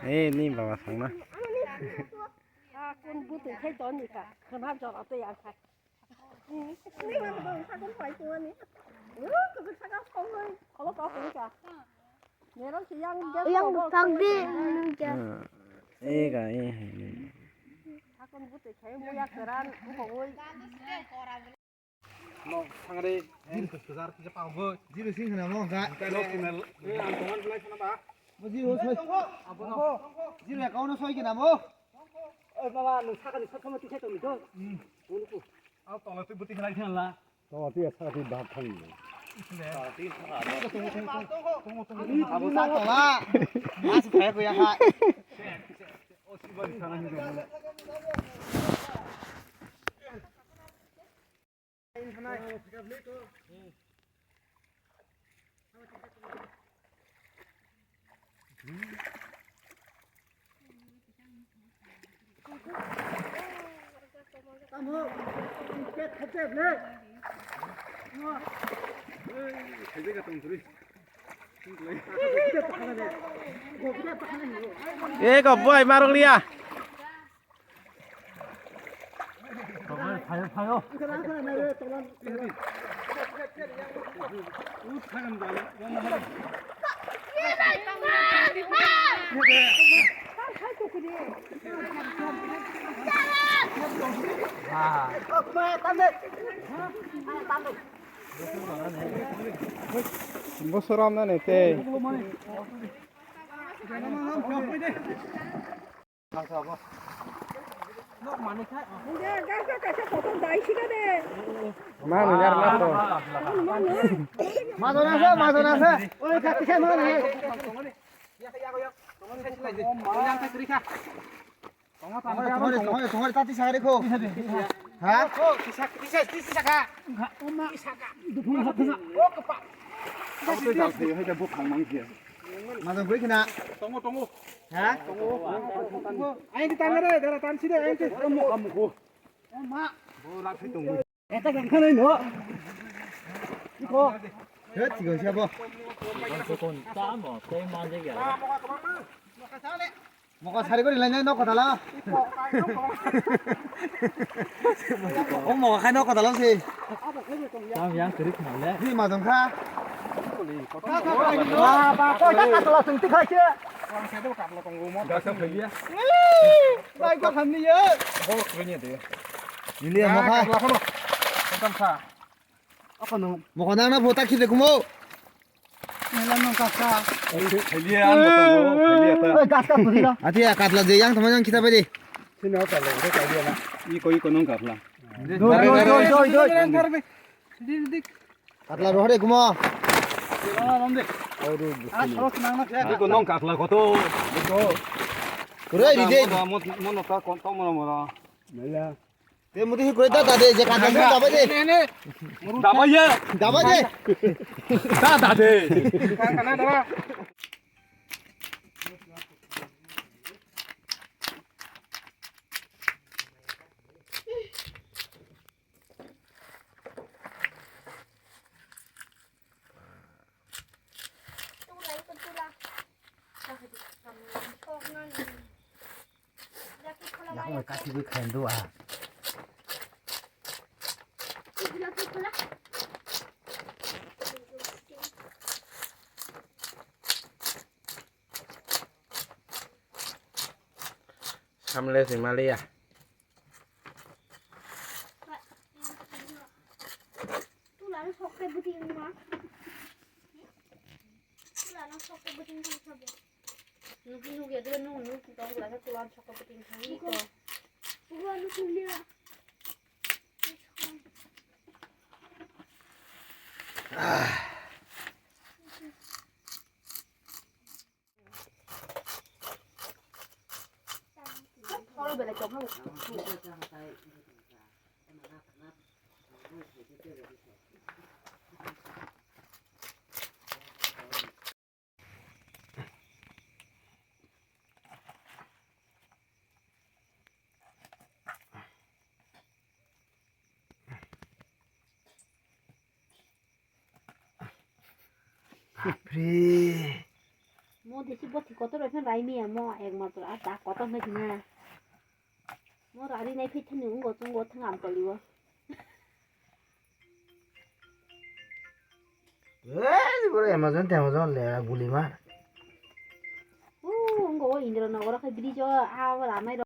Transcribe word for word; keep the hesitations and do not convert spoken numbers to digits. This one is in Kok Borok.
Eh, ni baba sangna. Ha, kun buti khai don ni ka. Khana jora te yang khai. Ni ma ba sakon pai tu ni. Yo, tu saka kong ni. Kholo ka kong ka. Nerang si yang dia Yang kong bwkhak di, kong. Nung ja. Hmm. Eh, ga, eh, eh. Sakon buti khai mu ya keran, kong ni. Nok thangri. Jil kusar kisa pao bo. Jil sing khna mo ga. Nok khna. Eh, ang tongan belai khna ba. Bo jil soi. Abo no. Jil ya kau no soi khna mo. Oi baba, nung sakani sot sama tisai tong do. Hmm. Nung ku. Au tola tu buti khna khna la. Tola tu ya sakati bhag khang. Abo sa tola. Mas khaya ko ya ha. Eko boy marok liya. Bosoram na ne tei. Mano yar mato. Mato nasa, mato nasa. Oi, kati sa mano. Tongori, tongori, tongori, tati sagari ko. Ha? Mato bui kina. Tongo, tongo. Ha? Aing di tangare, dara tansi de, aing di. Muka muku. Eta kang khanai no. Iko. He, tigo siya bo. Kon tamo, tei manje ya. Moka sari kori lainai nok kotala. O moka khai nok kotala se. Tam yang kiri khna le. Ni ma dong kha. Ba, ba, ko ta katla sung ti khai se. Gasa phaiya. Bai ko khamni ye. Bo khainya de. Nili moka. Katla kono. Kotam sa. Apa no? Moka nang na bo ta khide kumo. Mela nong kaka. Phaiya an bo tongo, phaiya ta. Oi, gas ka puri lo. Ati ya katla je yang teman yang kita pede. Sini apa lo? Udah kali ya na. Iko iko nong katla. Doi, doi, doi, doi, doi. Dik, dik. Katla rohor ekumo. Ah, sorok nang na. Iko nong katla koto. Iko. Kuro di de. Mo mo no ta kon to mo mo. Mela. Te muti hi kure da da de je ka da da ba de. Dabai ye. Dabai de. Da da de. Yakung kati bui khain dua. Samle si maliya. Nukni nukya de nung nuk tong la sa tulan sokko peting thangwi to. Bapre. Mo Desi boti kotor rok phan rai miya mo ek matro a ta kotor na kina. Mo rari nai phai thani ungo chungo thang am koli o. Eh, bro, Amazon te Amazon le guli ma. U ungo o Indra Nogor khai bridge o a ramai